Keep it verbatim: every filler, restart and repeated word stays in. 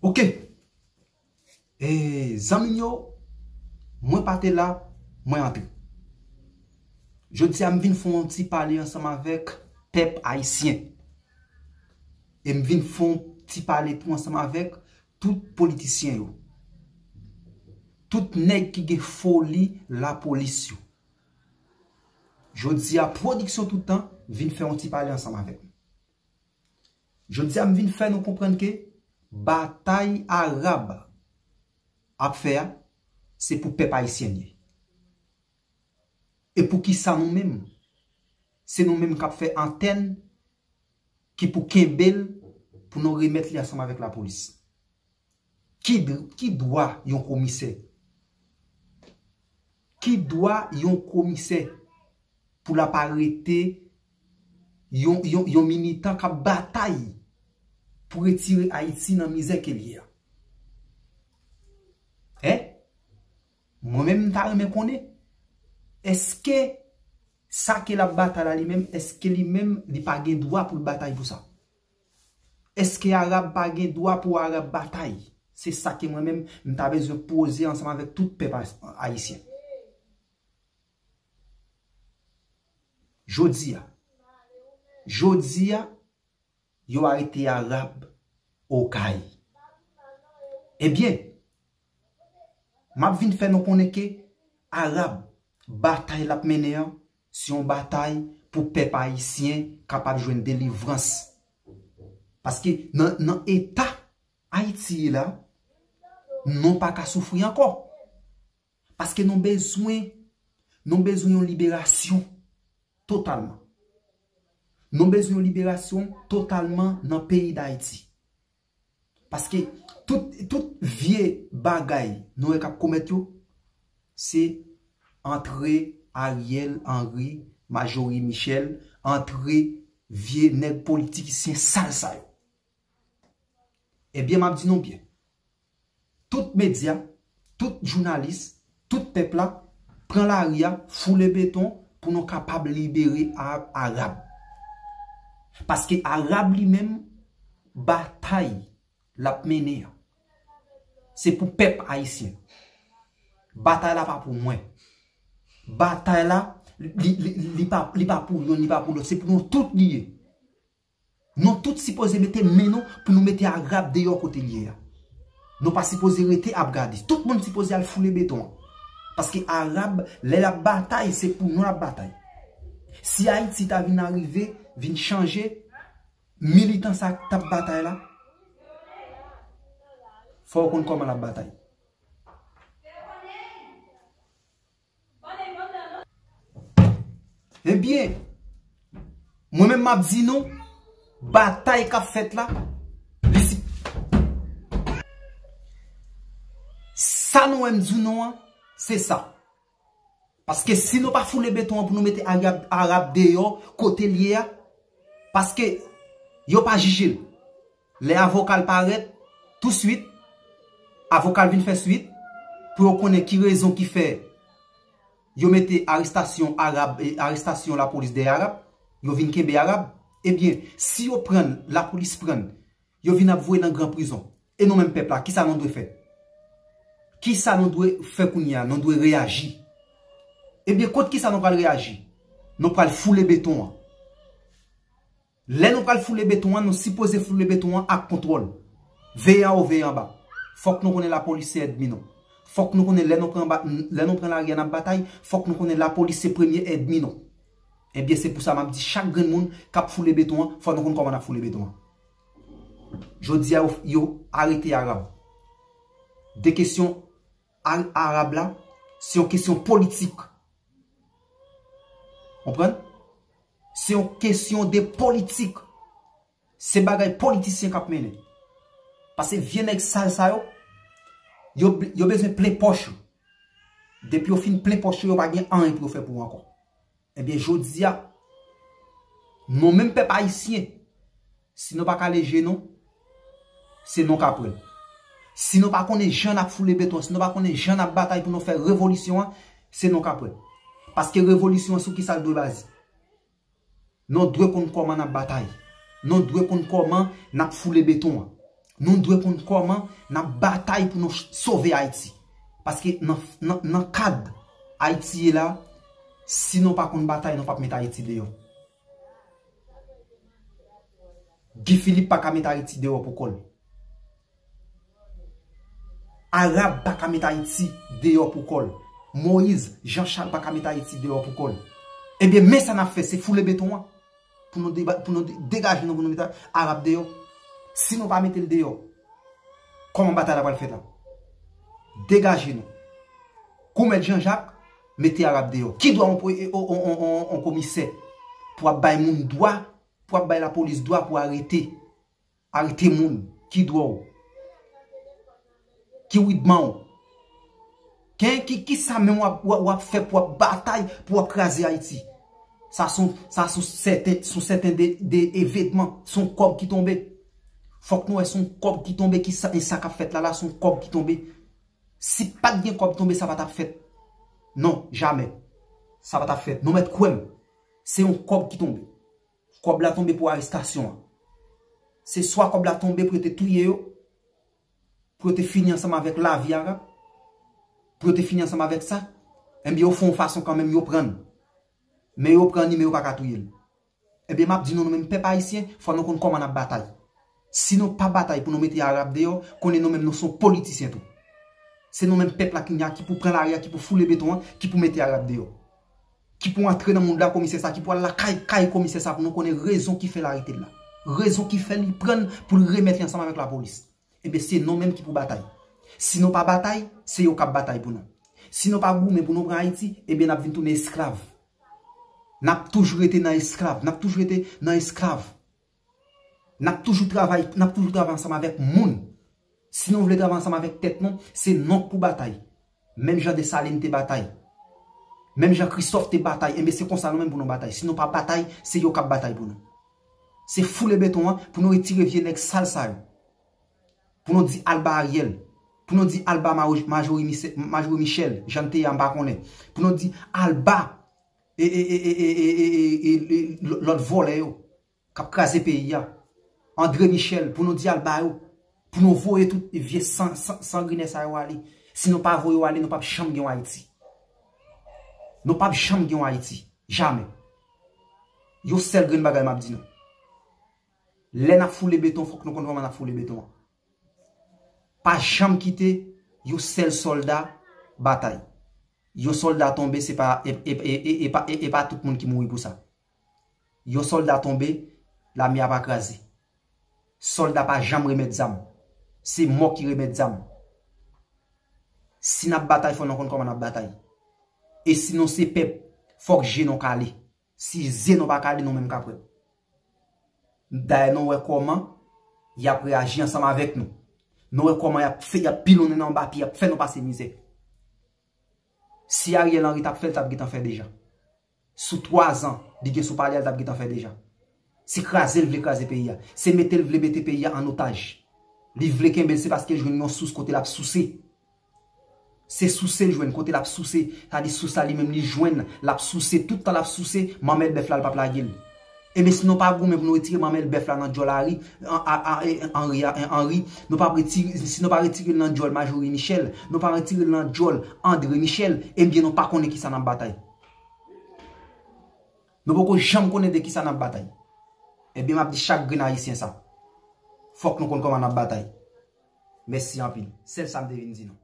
Ok. E, zanmi m yo, mwen pa te la, mwen antre. Jodi a, m vin fè yon ti pale ansanm avèk pèp ayisyen. E m vin fè yon ti pale tou ansanm avèk tout politisyen yo. Tout nèg ki gen foli lapolis yo. Jodi a, Pwodiksyon Tout Tan vin fè yon ti pale ansanm avèk nou. Jodi a, m vin fè nou konprann ke batay Arab ap fè a, se pou pèp ayisyen l ye. E poukisa nou menm? Se nou menm k ap fè antèn ki pou kenbe l pou nou remèt li ansanm avèk lapolis. Ki, ki dwa yon komisè? Ki dwa yon komisè pou l ap arete yon, yon, yon militan k ap batay pou retire Ayiti nan mizè ke l ye a? Hein? Mwen menm, m ta renmen konnen, èske sa ke l ap batay la li menm, èske li menm, li pa gen dwa pou l batay pou sa? Èske Arab pa gen dwa pou Arab batay? Se sa ke mwen menm, m ta bezwen poze ansanm avèk tout pèp ay-, ayisyen. Jodi a, jodi a, yo arete Arab Okay. Ebyen, m ap vin fè nou konnen ke Arab, batay l ap mennen an, se yon batay pou pèp ayisyen kapab jwenn delivrans. Paske nan, nan eta Ayiti ye la, nou pa ka soufri ankò. Paske nou bezwen, nou bezwen yon liberasyon totalman. Nou bezwen yon liberasyon totalman nan peyi Dayiti. Paske tout, tout vye bagay nou wè k ap komèt yo, se antre Ariel Henry, Majorie Michel, antre vye nèg politisyen sal sa yo. Ebyen, m ap di nou byen. Tout medya, tout jounalis, tout pèp la, pran lari a, foule beton pou nou kapab libere A-, Arab. Paske Arab li menm, batay l ap mennen an, se pou pèp ayisyen. Batay la pa pou mwen. Batay la, li, li, li pa, li pa pou youn, li pa pou lòt. Se pou nou tout li ye. Nou tout sipoze mete men nou pou nou mete Arab deyò kote l ye a. Nou pa sipoze rete ap gade. Tout moun sipoze al foule beton an. Paske Arab, lè l ap batay, se pou nou l ap batay. Si Ayiti ta vin arive, vin chanje, militan sa k t ap batay la, fò w konn kòman l ap batay. Ebyen, mwen menm m ap di nou, batay k ap fèt la, li si, sa nou wè m di nou an, se sa. Paske si nou pa foule beton an pou nou mete Arab, Arab deyò, kote l ye a, paske yo pa jije l. Lè avoka l parèt, touswit, avoka l vin fè swit, pou yo konnen ki rezon ki fè yo mete arestasyon Arab, e, arestasyon lapolis dèyè Arab, yo vin kenbe Arab. Ebyen, si yo pran l, lapolis pran l, yo vin ap voye nan gran prizon. E nou menm pèp la, kisa nou dwe fè? Kisa nou dwe fè kounye a? Nou dwe reyaji. Ebyen, kont kisa nou pral reyaji? Nou pral foule beton an. Lè nou pral foule beton an, nou sipoze foule beton an ak kontwòl. Veye anwo, veye anba. Fòk nou konnen lapolis se ènmi nou. Fòk nou konnen lè nou pran ba-, lè nou pran lari a n ap batay, fòk nou konnen lapolis se premye ènmi nou. Ebyen, se pou sa m ap di chak grenn moun k ap foule beton an, fò nou konn kòman n ap foule beton an. Jodi a, yo, yo arete Arab. De kesyon a-, Arab la, se yon kesyon politik. Konprann? Se yon kesyon de politik. Se bagay politisyen k ap mennen. Paske vye nèg sal sa yo, yo, yo bezwen plen pòch yo. Depi yo fin plen pòch yo, yo pa gen anyen pou yo fè pou ou ankò. Ebyen, jodi a, nou menm pèp ayisyen, si nou pa kale je nou, se nou k ap pran l. Si nou pa konnen jan n ap foule beton, si nou pa konnen jan n ap batay pou nou fè revolisyon an, se nou k ap pran l. Paske revolisyon an sou kisa l dwe baze? Nou dwe konn kòman n ap batay. Nou dwe konn kòman n ap foule beton an. Nou dwe konn kòman n ap batay pou nou ch- sove Ayiti. Paske nan, nan, nan kad Ayiti ye la, si nou pa konn batay, nou p ap met Ayiti deyò. Guy Philippe pa ka met Ayiti deyò pou kò l. Arab pa ka met Ayiti deyò pou kò l. Moïse, Jean Charles pa ka met Ayiti deyò pou kò l. Ebyen, men sa n ap fè, se foule beton an. Pou nou, deba- pou nou de- degaje nou, pou nou mete Arab deyò. Si nou pa mete l deyò, kòman batay la pral fèt la? Degaje nou. Kou mèt Jean Jacques, mete Arab deyò. Ki dwa yon komisè pou ap bay moun dwa, pou ap bay lapolis dwa pou arete? Arete moun. Ki dwa w? Ki widman w? Ken ki, ki sa menm w ap, w ap, w ap fè pou w ap batay, pou w ap kraze Ayiti? Sa son, sa son sèten, son sèten de, de evenman, son kòb ki tonbe. Fòk nou wè son kòb ki tonbe, ki sa, e sa k ap fèt la la, son kòb ki tonbe. Si pa t gen kòb tonbe, sa pa t ap fèt. Non, jamè. Sa pa t ap fèt. Nou mèt kwè m. Se yon kòb ki tonbe. Kòb la tonbe pou arestasyon an. Se swa kòb la tonbe pou yo te touye yo, pou yo te fini ansanm avèk lavi Arab, pou yo te fini ansanm avèk sa, enben yo fè yon fason kanmenm yo pran l. Men yo pran li, men yo pa ka touye l. Ebyen, m ap di nou, nou menm pèp ayisyen, fò nou konn kòman n ap batay. Si nou pa batay pou nou mete Arab deyò, konnen nou menm nou se yon politisyen tou. Se nou menm pèp la ki nya ki pou pran lari a, ki pou foule beton an, ki pou mete Arab deyò. Ki pou antre nan mond la komisè sa, ki pou al lakay kay komisè sa pou nou konnen rezon ki fè l arete l la. Rezon ki fè li pran l pou l remèt li ansanm avèk lapolis. Ebyen, se nou menm ki pou batay. Si nou pa batay, se yo k ap batay pou nou. Si nou pa goumen pou nou pran Ayiti, ebyen, n ap vin tounen esklav. N ap toujou rete nan esklav. N ap toujou rete nan esklav. N ap toujou travay, n ap toujou travay ansanm avèk moun. Si nou vle travay ansanm avèk tèt nou, se nou k pou batay. Menm jan Desalin te batay. Menm jan Kristòf te batay. Enben, se konsa nou menm pou nou batay. Si nou pa batay, se yo k ap batay pou nou. Se foule beton an pou nou retire vye nèg sal sa yo. Pou nou di al ba Ariel. Pou nou di al ba Maro- Majori Mise- Majori Michel, jan l te ye a, m pa konnen. Pou nou di al ba e, e, e, e, e, e, e, e, e, lòt vòlè yo k ap kraze peyi a. André Michel, pou nou di al ba yo. Pou nou voye tout vye san, san, sangrinè sa yo ale. Si nou pa voye yo ale, nou p ap janm gen yon Ayiti. Nou p ap janm gen yon Ayiti. Jamè. Yon sèl grenn bagay m ap di nou. Lè n ap foule beton, fòk nou konn kòman n ap foule beton an. Pa janm kite yon sèl sòlda batay. Yon sòlda tonbe, se pa, e, e, e, e, e pa, e, e pa tout moun ki mouri pou sa. Yon sòlda tonbe, lame a pa kraze. Sòlda pa janm remèt zam. Se mò ki remèt zam. Si n ap batay, fò nou konn kòman n ap batay. E si nou se pèp, fòk je nou kale. Si zye nou pa kale, nou menm k ap wè. Dayè, nou wè kòman y ap reyaji ansanm avèk nou. Nou wè kòman y ap fè, y ap pilonnen nou anba pye, y ap fè nou pase mizè. Si Ariel Henry t ap fè, l t ap gentan fè deja. Sou twa zan, li gen sou palè a, l t ap gentan fè deja. Se kraze l vle kraze peyi a. Se mete l vle mete peyi a an otaj. Li vle kenbe l, se paske l jwenn yon sous kote l ap souse. Se souse l jwenn, kote l ap souse. Sa di sous la li menm li jwenn, l ap souse. Tout tan l ap souse, manmèl bèf la, l p ap lage l. Ebyen, si nou pa goumen pou nou retire manmèl bèf la nan djòl Ari, an, a, a, e, Anri a, en, Anri, nou pa retire, si nou pa retire l nan djòl Majori Michel, nou pa retire l nan djòl André Michel, ebyen, nou pa konnen kisa n ap batay. Nou poko janm konnen de kisa n ap batay. Ebyen, m ap di chak grenn ayisyen sa. Fòk nou konn kòman n ap batay. Mèsi anpil. Sèl sa m te vin di nou.